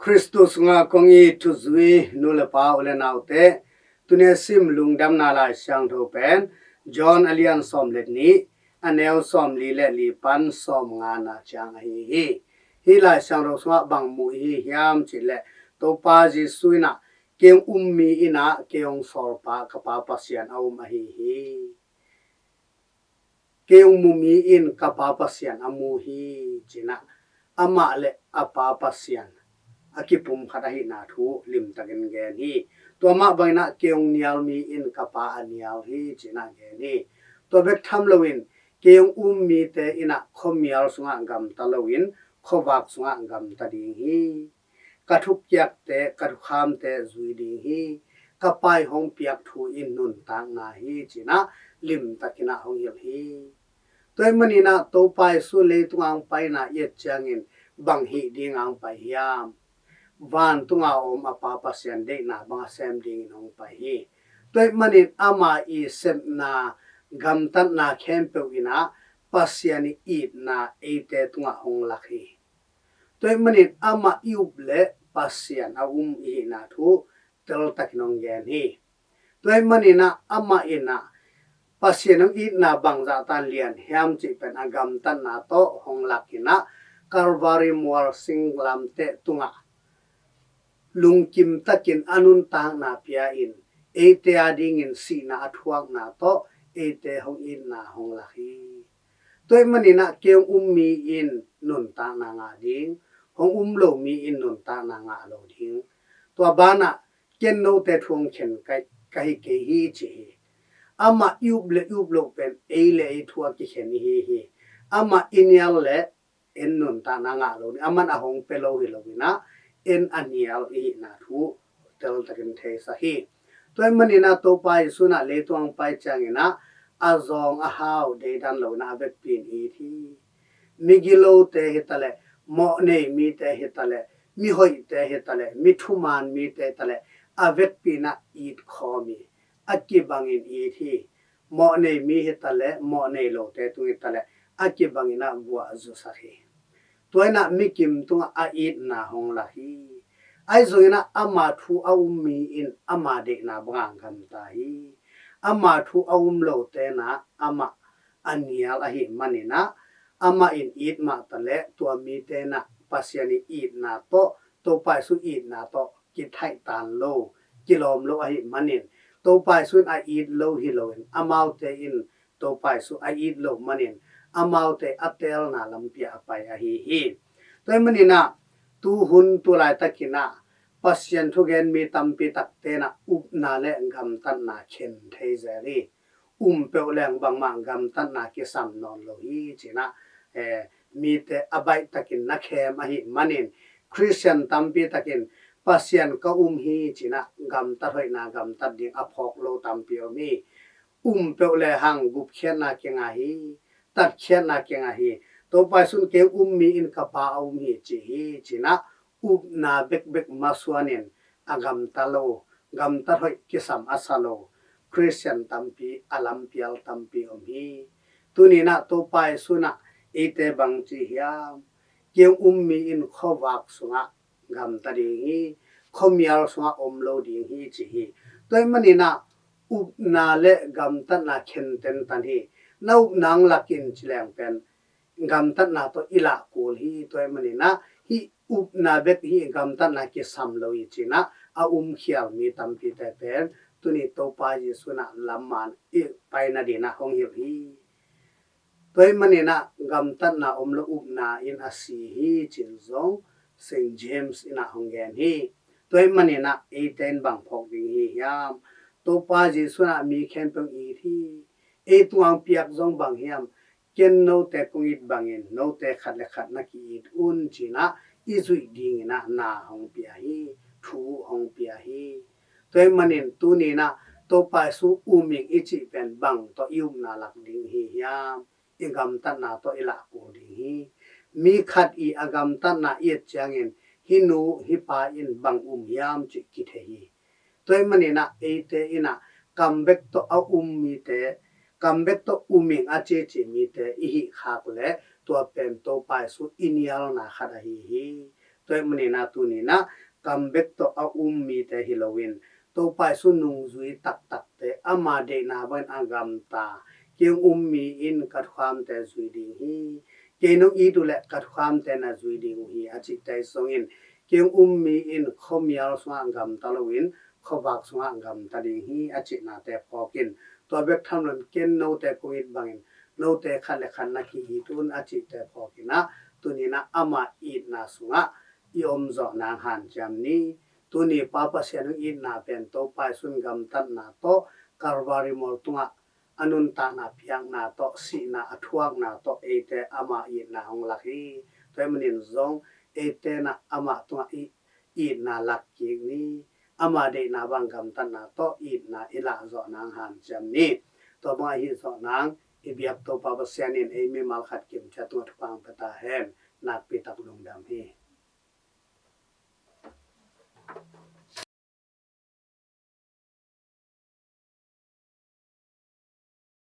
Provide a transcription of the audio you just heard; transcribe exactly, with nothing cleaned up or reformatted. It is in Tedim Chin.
Khristu sungah kong it thuzui nu le pa, u le naute, tuni a sim Lungdamna Lai Siangtho pen John a lian sawm le nih, a neu sawm li le li pan sawm ngana ciang ahi hi. Hih Lai Siangtho sungah bang mu i hi hiam cih leh, Topa Jesu in ah, "Kei hong um mi in ah kei hong sawlpa ka Pa Pasian a um ahi hi. Kei hong mu mi in ka Pa Pasian a mu hi," ci-in ah, amah le a Pa Pasian a kipumkhat ahihna thu limtakin gen hi. Tua mah bangin ah, "Kei hong nial mi in ka Pa a nial hi," ci-in ah gen hi. Tua bek tham loin, "Kei hong um mite in ah khuamial sungah gamta loin, khuavak sungah gamta ding hi. Ka thupiakte, ka thukhamte zui ding hi. Ka Pa in hong piak thu in nuntakna hi," ci-in ah limtakin ah hong hilh hi. Tua ahih manin ah, Topa Jesu leitung a hong paina i et ciangin bang hih ding a hong pai hiam? Vantung a om a Pa Pasian deihna bang a sem dingin hong pai hi. Tua ahih manin ama i sepna gamtatna khempeuh in ah Pasian i itna eite tungah hong lak hi. Tua ahih manin amah i up leh Pasian a um i hihna thu teltakin hong gen hi. Tua ahih manin ah amah in ah Pasian hong itna bangzah tan lian hiam cih pen a gamtatna tawh hong lak in ah, Calvary mual singlamteh tungah lungkim takin a nuntakna pia in, eite adingin sihna a thuakna tawh eite hong itna hong lak hi. Tua ahih manin ah, "Kei hong um mi in nuntakna ngah ding, hong um lo mi in nuntakna ngah lo ding. Tua banah ken note thu hong khen ka, ka hi kei hi," ci hi. Amah i up le i up loh pen ei le ei thu a kikhen i hi hi. Amah i nial leh en nuntakna ngah lo ding, aman a hong pia lo hi loin ah, en a nial i hihna thu teltakin theisak hi. Tua ahih manin ah Topa Jesu in ah leitung a hong pai ciangin ah, a zawng a hau deidan loin ah a vekpi in it hi. Migilote hi taleh, mawhnei mite hi taleh, mihoihte hi taleh, mithuman mite hi taleh, a vekpi in ah it khawm hi. A kibangin it hi. Mawhnei mi hi taleh, mawhnei lote tung hi taleh, a kibangin ah guah zusak hi. Tua in ah mikim tungah a itna hong lak hi. Ahi zongin ah ama thu a um mi in ama deihna bangah gamta hi. Ama thu a um lote in ah amah a nial ahih manin ah, amah in it mah taleh tua mite in ah Pasian i itna tawh, Topa Jesu itna tawh kithaihtan lo, kilawm lo ahih manin, Topa Jesu in a it lo hi loin, amaute in Topa Jesu a it lo manin, amaute a teelna lampi ah a pai ahi hi. Tua ahih manin ah, tuhun tu laitakin ah Pasian thugen mi tampi takte in ah upna le gamtatna khen thei zel hi. Um peuh leng bangmah gamtatna kisam nawn lo hi, ci-in ah, eh, mite a baihtakin na khem ahih manin, Khristian tampi takin Pasian ka um hi, ci-in ah gamtat hoihna gamtat ding a phawk lo tampi om hi. Um peuh lehang gupkhiatna kingah hi, tatkhiatna kingah hi. Topa Jesu in, "Kei hong um mi in ka Pa a um hi," ci hi, ci-in ah upna bekbek masuanin a gamta lo, gamtat hoih kisam a sa lo Khristian tampi, a lampial tampi om hi. Tuni in ah Topa Jesu in ah eite bang ci hiam? "Kei hong um mi in khuavak sungah gamta ding hi, khuamial sungah om lo ding hi," ci hi. Tua ahih manin ah upna le gamtatna khen tentan hi. Na upna hong lak in ci leng pen gamtatna tawh i lah kul hi. Tua ahih manin ah hih upna bek, hih gamtatna kisam lo hi, ci-in ah a umkhial mi tampite pen tuni Topa Jesu in ah lam man i paina dingin ah hong hilh hi. Tua ahih manin ah gamtatna om lo upna in a si hi, ci-in zong Saint James in ah hong gen hi. Tua ahih manin ah eite in bang phawk ding hi hiam? Topa Jesu in ah mi khempeuh it hi. Ei tungah hong piak zong bang hiam? "Ken note kong it bangin note khat le khat na ki-it un," ci-in ah i zuih dingin ah na hong pia hi, thu hong pia hi. Tua ahih manin tuni in ah Topa Jesu um ing i cih pen bang tawh i upna lak ding hi hiam? I gamtatna tawh i lah kul ding hi. Mi khat i a gamtatna i et ciangin, hih nu hih pa in bang um hiam cih kithei hi. Tua ahih manin ah eite in ah kam bek tawh a um mite, kam bek tawh um ing a cici mite i hih khak leh, tua pen Topa Jesu i nialna khat ahi hi. Tua ahih manin ah tuni-in ah gam bek tawh a um mite hi loin, Topa Jesu nungzui taktakte, ama deihna bangin a gamta, kei hong um mi in ka thuakhamte zui ding hi, kei nong it uh leh ka thuakhamte na zui ding uh hi a cihte hi zongin, kei hong um mi in khuamial sungah gamta loin khuavak sungah gamta ding hi a cihnate phawkin, tua bek tham loin ken note kong it bangin note khat le khat na ki-it un a cihte phawkin ah, tuni-in ah ama itna sungah i om zawh nang hanciam ni. Tuni Pa Pasian hong itna pen Topa Jesu in gamtatna tawh, Kalvari mual tungah a nuntakna piakna tawh, sihna a thuakna tawh eite ama itna hong lak hi. Tua ahih manin zong eite in ah amah tungah i itna lak kik ni. Ama deihna bang gamtatna tawh itna i lah zawh nang hanciam ni. Tua bang ahi zawh nang i biak Topa Pasian in ei mimal khat kimciat tungah thupha hong pia ta hen. Nakpi tak lungdam hi.